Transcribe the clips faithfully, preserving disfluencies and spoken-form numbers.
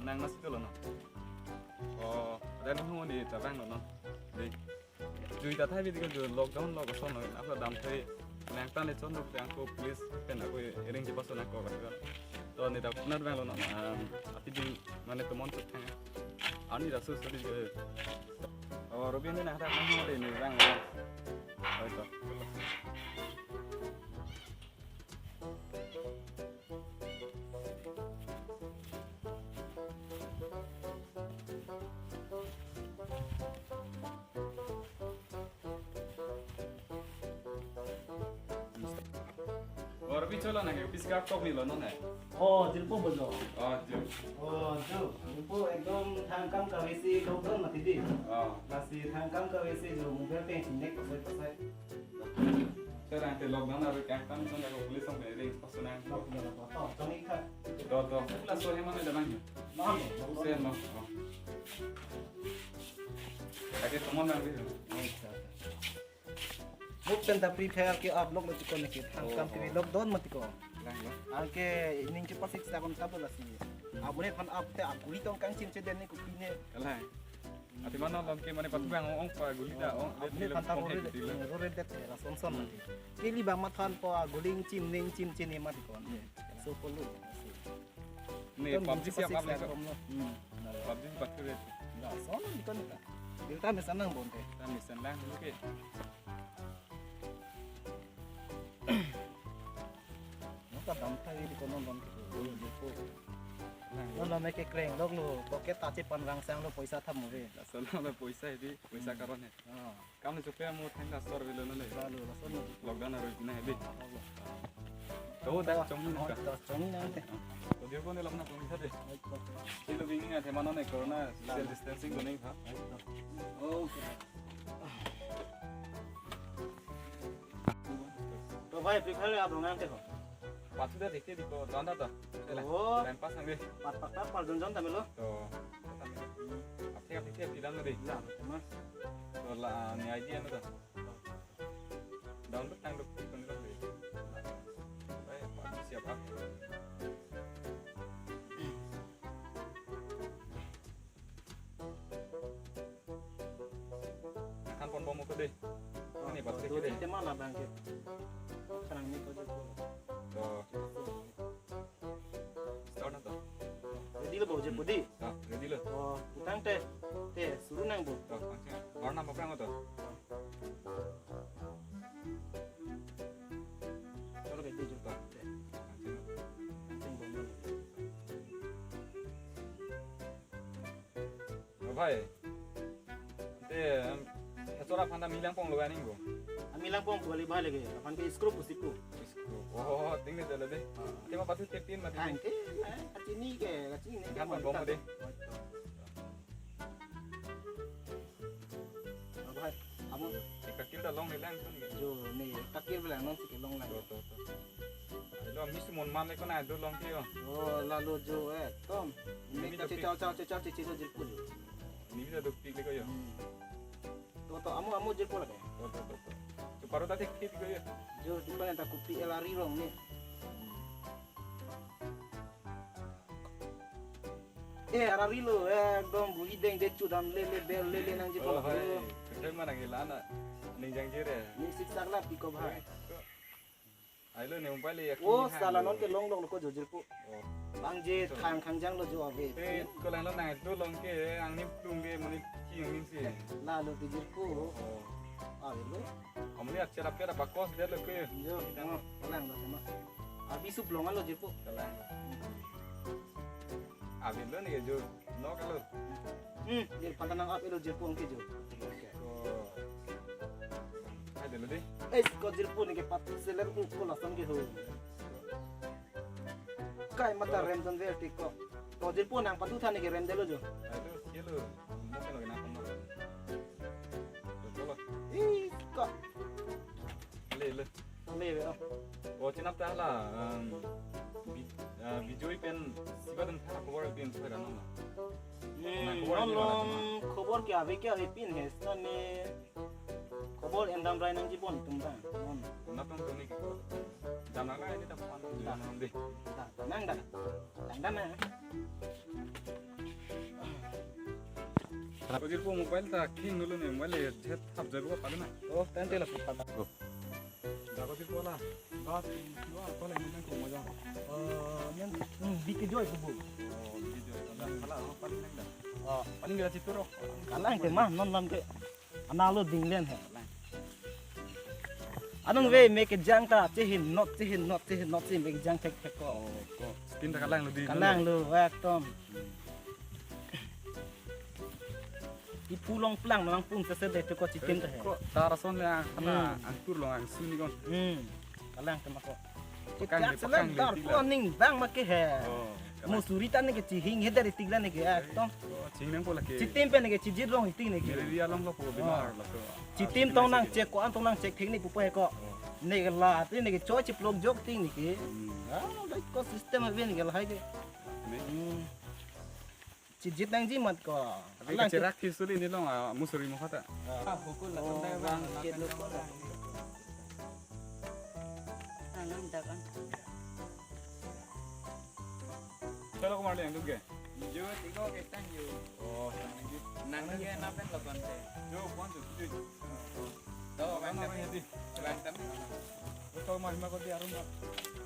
Nang masih dulu no. Oh, ada nih mau di tabang no. Di. Jui ta thai video jui lockdown lo koson lo. Apa dam thai nang tan le chon lo yang ko police pen ako ring ji paso nang ko ka. To ne ta kunar bang lo no. Um, ati di mane tomon chot thang. Ani da su su di. Oh, Robin ne na ta nang mo de ne bang lo. Oh, to. Or bi cholo na ke piska tok ni lo no ne. Oh, jirpo bojo. Oh, jo. Oh, jo. Jirpo ekdom thangkam kavesi lockdown mati di. Oh. Lasi thangkam kavesi jo mobile pen nek pasai pasai. Sir, ante lockdown aro kak tam song ako police song ring paso nang. Lockdown apa? Oh, chong ikha. Do do. Laso hema na damang. Mahal. Sen no. Oh. Ake tomon nang di. Buk pen ta prepare ke upload lo chikon ke thangkam ke lockdown mati ko. Lang lo. Anke ning ke pasik sa kon tabla si. Abone phan up te aguli tong kangchim che den ne kopi ne. Kalang. Ati mano lom ke mane patbang ong pa guli da ong. Abone phan ta rore rore det la son son mati. Kili bang mathan pa guling chim ning chim chini mati ko. So ko lu. Ne PUBG siap up le ko. Hmm. PUBG patur ya. Na son ni kon ka. Dil ta mesan nang bonte. Ta mesan lang ke. Nokta dam thai di kono don ke. Diko. Nang. Nono me ke kreng lok lo, pocket ta chepan rangsang lo, poisa tham mo ve. Asal lo poisa di, poisa karon he. Ah. Kam le chupe mo thang da sor velo no le. Lalu, lalu. Lockdown aro ipina he di. Ah, Allah. To da chong ni ka. To chong ni nang te. To dia ko ne lam na chong ni sa de. Ai, to. Kilo bing ni na the mano ne corona social distancing ko nahi tha. Ai, to. Oh. To bhai, prepare आप लोग आते हो? Pathu da dekhe diko, danda da. Oh. Time pass nang de. Pat pat pat pat jon jon tamelo. To. Aphe aphe aphe bilang de. Ya, mas. To la ni idea na da. Download tang dok kon de. Bhai, PUBG siap ah. Kan pon bom ko de. Ini pasti ko de. Tema la bang ke. Sekarang ini ko de. To. Start na to. Ready lo bo je pudi. To, ready lo. Oh, utang te. Te, suru nang bo. To, pangcheng. Warna apa to? Chalo ke de juta. To, pangcheng. Pangcheng bom lo. Oh, bhai. Te, em, hechora aphan ta milang pong lo aning bo. Ami lang pong kali bhai lagi. Aphan ke screw pusi ko. Screw. Oh, ting de jala de. Ah. Te ma pasi te pin mati. Kan ke, eh, kachini ke, kachini ke. Kan bom de. Oh, bhai. Amo. Ekakil ta long ni lang kon ke. Jo, ni, ekakil bilang non si ke long lang. To, to, to. Lo, miss mon man ko na do long ke yo. Oh, lalu jo, eh, tom. Ini Ini ta chichau, chau, chichau, chichau, jirpo jo. Ini bisa duk pik ko yo. Hmm. To, to, amo, amo jirpo lagi. To, to, to, to. Separuh tadi pik ko yo. Jo, di mana tak kopi elari rong ni. Eh, arari lo, eh, ekdom bui deng de chudam lele bel lele nang jirpo Oh, lagi. Hai. Kita mana gila anak. Ningjang jire. Ni siksak la piko bhai. Ai lo ne umpai le yak Oh, ni sala hang non lo. Ke long long lo ko jo jirpo. Oh. Bang je So. Khang khang jang lo jo ave. Eh, ko lang lo nang do long ke ang ni plung ke mani ki ang ni si. La lo ke jirpo. Oh. Ave lo. Amli acher aper bakos de lo ke. Jo, tama, lang lo tama. Abi sup long lo jirpo. Kalang. Ave lo ne jo. No kalo. Hmm, jir pantan nang ap elo jirpo ke jo. Oh. Ai de lo de. Eh, ko jirpo ne ke patu seler u ko lason ke ho. Kai mata Oh. Rem ton ver tik ko. To jirpo nang patu than ne ke rem de lo jo. Ai lo, ye lo. Mo ke lo na kono. Lo, lo. Ih, ko. Le, le. Le, le, oh. Oh, chenap ta la, um, bi-, uh, Bijoy pen siba dan thara khobor pin thara non la. Hmm, Nang khobor non di long mana khobor ke ave ke ave pin he, sa ne khobor endam rai nang jibon tum ta. Non. Na tong tong ni ko. Dan na ini ta pan Da. Dan nang de. Da, nang da. Nang da na. Ko jirpo mobile ta khing dolo ne, mobile le jhet thap jai ko pale na. Oh, tante la pupa. Go. Da ko jirpo la. Bas, lo apa le nang ko mo jang. Oh, nang, hmm, bike joy ko bo. Oh, bike joy. Da, hala, oh, paling nang da. Oh, paling nang da chituro. Kalang ke mah, non lam ke. Ana lo dinglen he. Anong ve me kejang ta, chehin not, chehin not, chehin not, chehin me kejang thek thek ko. Oh, ko. Skin ta kalang lo di. Kalang lo, ekdom. Iphu long plang nang pung sese de ko chitim ta he. Ko tarason ya kana Hmm. angtur long angsu ni kon. Hmm. Kalang tema ko. Pakang Kejak le, selang pakang le, dar pila. Ko ning bang ma ke he. Oh, kalang. Musuri ta ne ke chihing he dari tigla ne ke ekdom. Oh, chihing nang ko lake. Chitim pen ne ke chijit long itik ne ke. Malaria long lo ko bimar lo ko. Chitim tong nang chek ko an tong nang chek thek ne pupo he ko. Oh. Ne ke la, ti ne ke choi chiplok jok ting ne ke. Hmm. Ah, like ko system ave ne ke la hai ke. Ne. Hmm. Chijit nangji mat ko. Abi kalang ke cherak ke suli ni long, ah, musuri mo kata. Ah, bukul la. Oh, tanda bang, bang, kit lo ko. Alam dakan. Chalo kumar le yang duge. Jo, tigo ke tang jo. Oh, tang jo. Nang ye na pen lo konte. Jo, kon jo, jo. To, bang, bang, tapi di. Bang, tapi. Betul mah, mah ko di arum, Pak.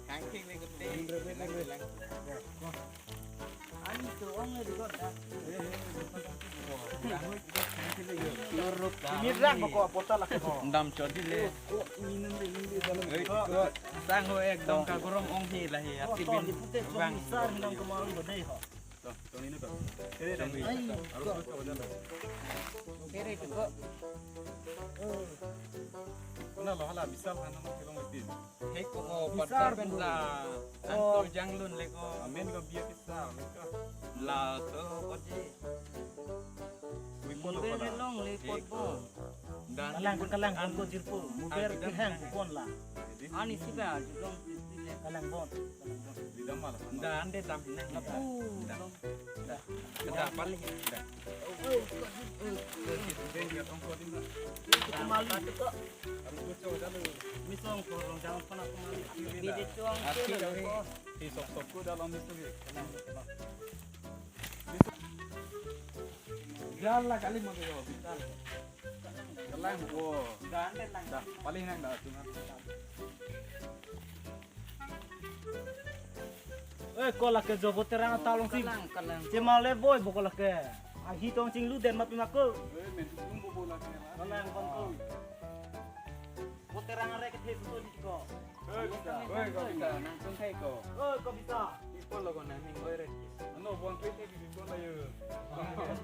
Kangking ni kuti. Bener, bener, bener. Bilang. Ya, wah. Ani tu ong ni dikot dah. Ini rang pokok portal lah ko. Dam chodi le. Ko minum le, minum le dalam. Hei, ko. Sang ho ekdom kagorom ong hi lahi. Ati bin. Bang. Sar hinam kemarin bedai ho. To, to ini to. Kiri dan Ai, ini. Harus ko. Terus ke badan. Kiri tu ko. Kena lo hala bisa hana mo kilong itin. Hei ko, oh, Bisa patar pen tu. La. Oh. Anto janglun le ko. Amen ko biar bisa, amen ko. La ko, ko ji. Wipon Mobile ko la. Long le pot Hei ko. Bon. Dan Kalang, kalang, Ah, bon ko jirpo. Mobile ah, kihang dan. Pon la. Jadi. Ani si ba, long. Kalang bon. Di dam malah. Dan de dam nang. Apu. Dan. Long. Dan. Kita paling. Dan. Kemali itu kok. Harus lucu aja lu. Misong korong jangan pernah kemali. Bidi tuang Aki tu kami. Di sok-sok ku dalam itu gitu. Jalan kali mau ke hospital. Kelang, wo. Dah, dah, dah. Dah, paling nang dah, cuma. Eh, ko lake jo bo terang ta long si. Kalang, kalang. Chemal le boi bo ko lake. Ahi tong chinglu den ma pima ko. Eh, men tu bo bo lake. Kalang kon ko. Bo terang are ke the so di ko. Oi, ko bisa. Oi, ko bisa. Nang sung kai ko. Oi, ko bisa. Ipon lo ko nang ning oi re. Ano, buang klik ni di ko na yo.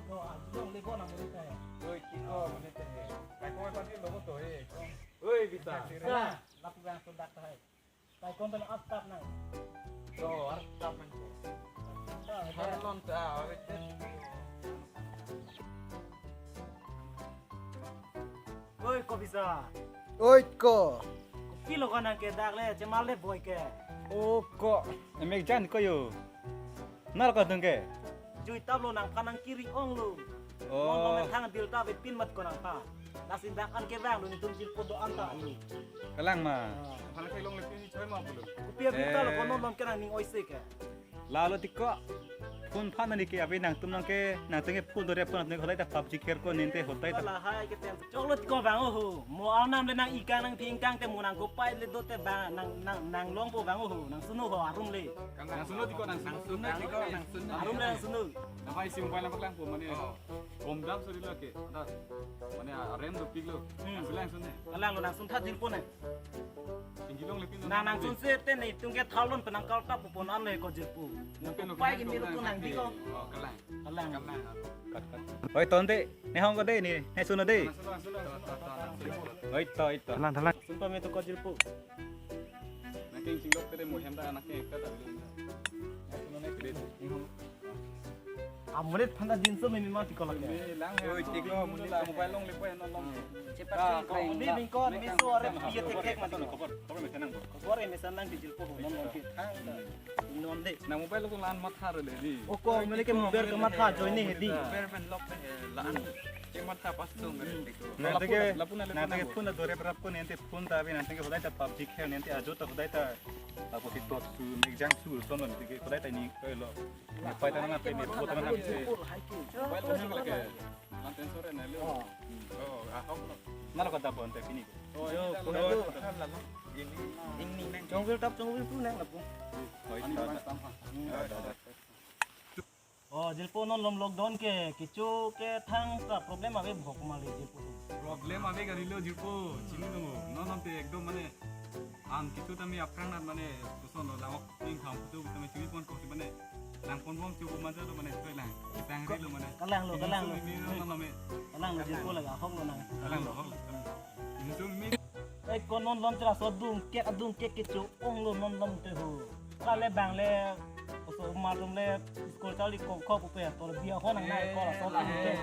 Ko, ah, long le bo na mo di ka. Oi, ki ko, mo ne te. Kai ko pati lo ko to, eh. Oi, bisa. Sa, lapu yang sundak ta hai. Kai kon pen astap nang. To, astap nang. Sa, Har non ta, oi, te. Oi, ko bisa. Oi, ko. Kopi lo ko nang ke dak le, chemal le boi ke. Oh, ko. Emek jan ko yo. Nar ko tung ke. Jui tap lo nang phan nang kiri ong lo. Oh. Mon lo thang dil ta ve pin mat ko nang pha. Lasin dak an ke bang lo ni tum jil podo an ta lo. Kalang ma. Ah. Phan ke long le pin choi ma pulo. Kopi abin ta lo Eh. Ko non lom ke nang ning oi se ke. Lalo tiko. Phone phan ni ke abi nangtum nang ke nangtum ke phone dore phone nang hodai ta PUBG kher ko ninte hodai ta. Lahai ke tem. Choklo tiko bang oho. Mo anam le nang ikang nang thingkang te mo nang kopai le do te bang nang nang nang long po bang oho. Nang sunu ho arum le. Nang sunu tiko nang sunu. Nang sunu tiko nang sunu. Arum le nang sunu. Nang hai sim mobile nang paklang po mane. Oh. Bom dam suri lo ke. Ada. Mane rem dopik lo. Hmm. Nang sunu nang sunu. Kalang lo nang sun tha jil po ne. Tinggi long lepin Nang nang sun se te ne tung ke thalon penang kal tap pon an le ko jirpo. Nang Pen ko pai ke pen miru ko nang di ko. Oh, kalang. Kalang. Kalang. Oi, tonte, ne hong ko de ni, ne suno de. Oi, to, oi, to. Thalang, thalang. Sun pa me to ko jirpo. Nang king sing lok te mo hem da anak ke ka da. Suno ne kre. Amuret phanda din so me me ma ti kolak ya. Oi, tiko, muni la mobile long lepo ya, non long. Cepat Ah, sih, kau Kain. Ini bingkon, miso are piye tek tek mati. Khobor, khobor mesen nang. Khobor e mesen nang di jilpo ho, non non ki thang. Non de. Nang mobile long lan matha re le di. O ko mele ke mobile ke matha join ne he di. Mobile pen lock ne he, lan. Ke matha pas tung ne tiko. Nang teke, Lapu na, lapu na, nang teke lapu na. Phone dore berap ko nente phone ta abi nang teke hodai ta PUBG khel nente ajo ta hodai ta. Apo si top su, mek jang su, son non teke hodai ta ni ko lo. Pai ta nang pe ni, buat ta nang pe. Mobile phone lake. Lanten sore na lo. Oh. Oh, ahok lo. Nalo kata phone te pini ko. Oh, yo, ini phone lo. Ini, ini nang. Chongvir tap, chongvir tu nang lapu. Oh, ini bang tam ha. Hmm. Ya, ya, ya. Oh, jirpo non lom lockdown ke, kecho kethang ta problem ave bhok mali jirpo. Problem ave kali lo jirpo, chini lo. Non non te ekdom mane, an kecho tame aphrang nat mane, koson lo langok ning kham tu tame chini pon ko mane, lang pon bom chu mane lo mane, koi lang, tang ri lo mane. Kalang lo, kalang lo. Ini lo, lo me. Kalang lo, jirpo lake ahok lo nang. Kalang lo, ahok lo. Ini tu mi. Eh, ko non lom chera so dung kek, adung kek kecho ong lo non lom te ho. Kale bang le, so ma lom le, school charli ko ko ko pe, to bia ho nang nai ko la so dung kek.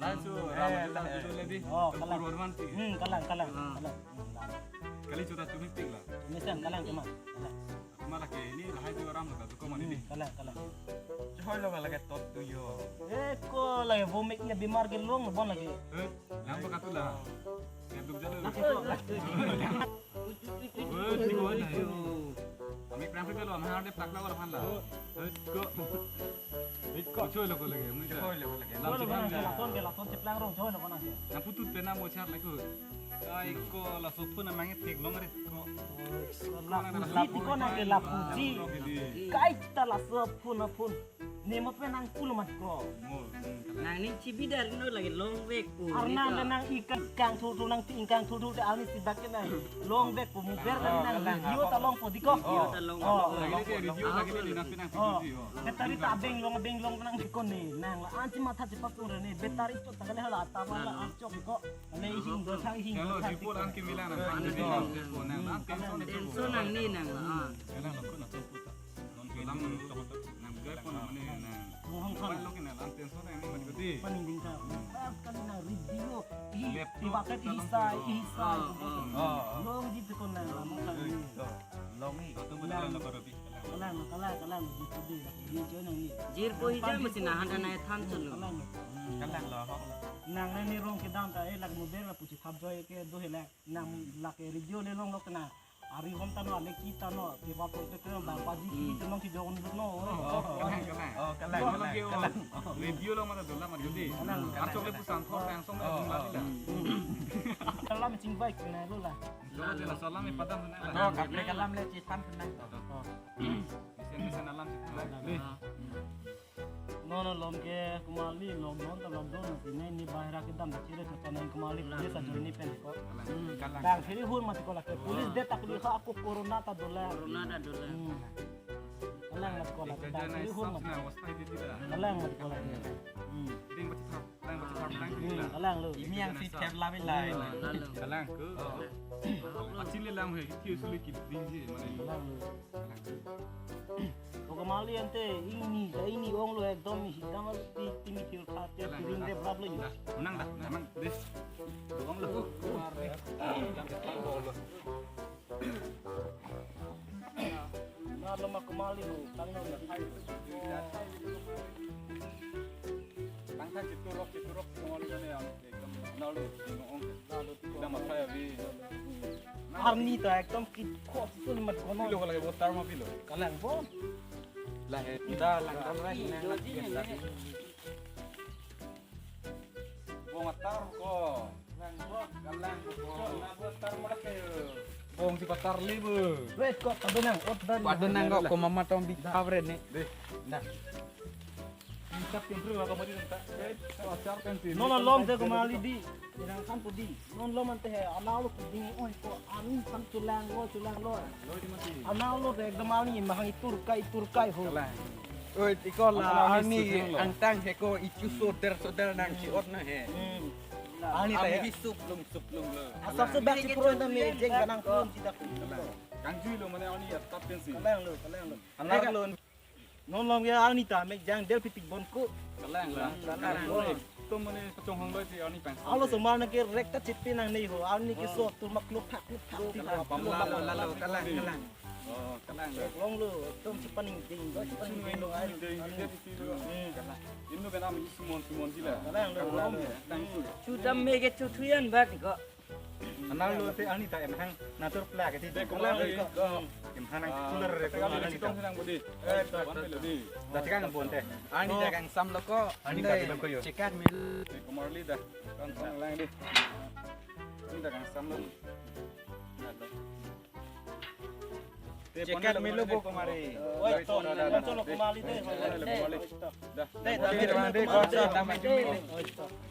Langsung, eh, ram tu le di. Oh, kalang. Kurwan ti. Hmm, kalang, kalang, ah, kalang. Hmm, kalang. Kali chuta chumi tik la. Chumi sang kalang cuma. Kalang. Mala ke ini lahai tu ram la tu ko mani di. Hmm, kalang, kalang. Choi lo lake tot tu yo. Eh, ko lake vomit ya bimar ke long bon lake. Eh, lang ba katu la. Yang tu jalo. Lake to, lake to. Woi, di ko na yo. Ami pram pe lo, amar de plak la wala phan la. Eh, ko. Ko choi lo ko lake, mui choi lo ko lake. Lam choi lo ko lake, lason ke, lason cheplang rong choi lo ko nang ke. Na putut pe na mo char lake. Ai ko laso phun amang e theklong re ko. Lapuji ti ko nang ke lapuji. Kaita laso phun aphun. Ne mo pe nang pulo mat ko. Mo, hmm. Nang ning chibi dar no lake longvek pu. Arnam le nang ingkang thurthur nang ti ingkang thurthur te ani si bak ke nang. Longvek pu mu ber nang nang video ta longpo di ko. Video ta long. Oh. Lagi dia video lagi dia nang pinang video. Battery ta beng long beng long nang di ko ne. Nang la anchi matha chepa pun ne. Battery chot ta kale hala ta la anchok di ko. Ale hing do thang hing. Kalau report an ke mila nang. Tension nang ni nang la. Nang gai pon mane nang. Mohong kon. Lo ke nang tension nang ni mati ko di. Paning ding ka. Pas kali nang video. Ih, laptop tiba ke ta ihsa, ihsa. Ah, ah. Long di te kon nang lama kali. Long ni. Kalang, kalang, kalang, di te di. Di choi nang ni. Jirpo hijau mesti nahan dan naik than chun lo. Kalang. Kalang lo, hok lo. Nang ni rong kedam ta, eh, lak model la puchi thap joi ke do he lak. Nang lake radio le long lok na. Ari hom ta no, ale ki ta no, te ba ko te te ba paji ki te nong ki jong no. Oh, kalang, kalang. Oh, kalang, kalang, kalang. Radio lo mata dola mari di. Kalang, kalang. Archok le pusan thor tang song le dung la di la. Kalang chingvai kena lo la. Jolo jela salam e padam na la. No, kaple kalang le chitan na. Oh. Mesen mesen alam si. Ni. Non lom ke kumali lom non ta lom don na sine ni bahira kedam na chire to channel kumali police ajoine pen ko. Kalang. Bang siri hur mati ko lake police de tak dulu ha aku corona ta dola. Corona ta dola. Hmm. Kalang mat ko lake bang siri hur mati. Kalang mat ko lake. Hmm. Ding baca thap, ding baca thap, ding. Hmm, kalang lo. Imi yang si thep la mi lai. Kalang ko. Achin le lang he, thi suli ki ding ji mane. Kalang lo. Kalang ko. Oke mali ante ini, ini ong lo ekdom ini hidang ti timi tir kate tiring de brap lo. Menang dah, menang deh. Ong lo. Na lo mak kemali lo, tang na lo. Tang tang chiturok, chiturok, kemali na yang ekdom na lo, ong. Na lo, kita makai abi. Arni ta ekdom kit khot sun mat kono. Lo lagi botar ma pilo. Kalang bon. Lah, eh, dah langdam rai nang lagi. Bong atar ko. Lang bong, lang bong. Bong si patar li bu. Wait ko, padonang, ot dan. Padonang ko, ko mama tong bi cover ni. Deh. Nah. Ikat yang perlu apa mati tak? Pacar kan sih. Non lom te kumali di. Yang kan pudi. Non lom ante he, analo pudi. Oi ko, ani kan chulang lo, chulang lo. Lo di mati. Analo te ekdom ani mahang itur kai, itur kai ho. Kalang. Oi, tiko la, ani angtang he ko ichu soder, soder nang si ot na he. Hmm. Ani ta he. Ami hi suplung, suplung lo. Asap se bak si puro ta me jeng ganang pun kita pun. Kalang. Kang jui lo mane ani ya tap pensi. Kalang lo, kalang lo. Anak lo. Non lom ya ani ta me jang del pitik bon ko. Kalang lo. Kalang lo. Tum mane kachong hong lo si ani pang. Alo so mar na ke rek ta chit pinang nei ho. Ani ke so tur mak lo phak lo phak ti. Kalang, pam la lo, la lo, kalang, kalang. Oh, kalang lo. Long lo, tum si paning ding, si paning ding lo ai. Ding, ding, ding, ding, ding. Hmm, kalang. Inno benam isi mon, si mon sila. Kalang lo, kalang lo. Tang su. Chu dam me ke chu thuyan bak ko. Anang lo te ani ta emhang natur plak ati. De, kumar, eh, emhang nang cooler re, kali kumar ani ta. Sitong sinang budi. Eh, ta, ta, ta. Dati kang bon te. Ani ta kangsamlo ko. Ani ta kilo ko yo. Chekat mil. Eh, kumar li da. Kan sang lang di. Ani ta kangsamlo. Chekat milo bo kumari. Oi, to, da, da, da. Cholo kumari de. Kumari de. Da. De, da, de, de, de, de.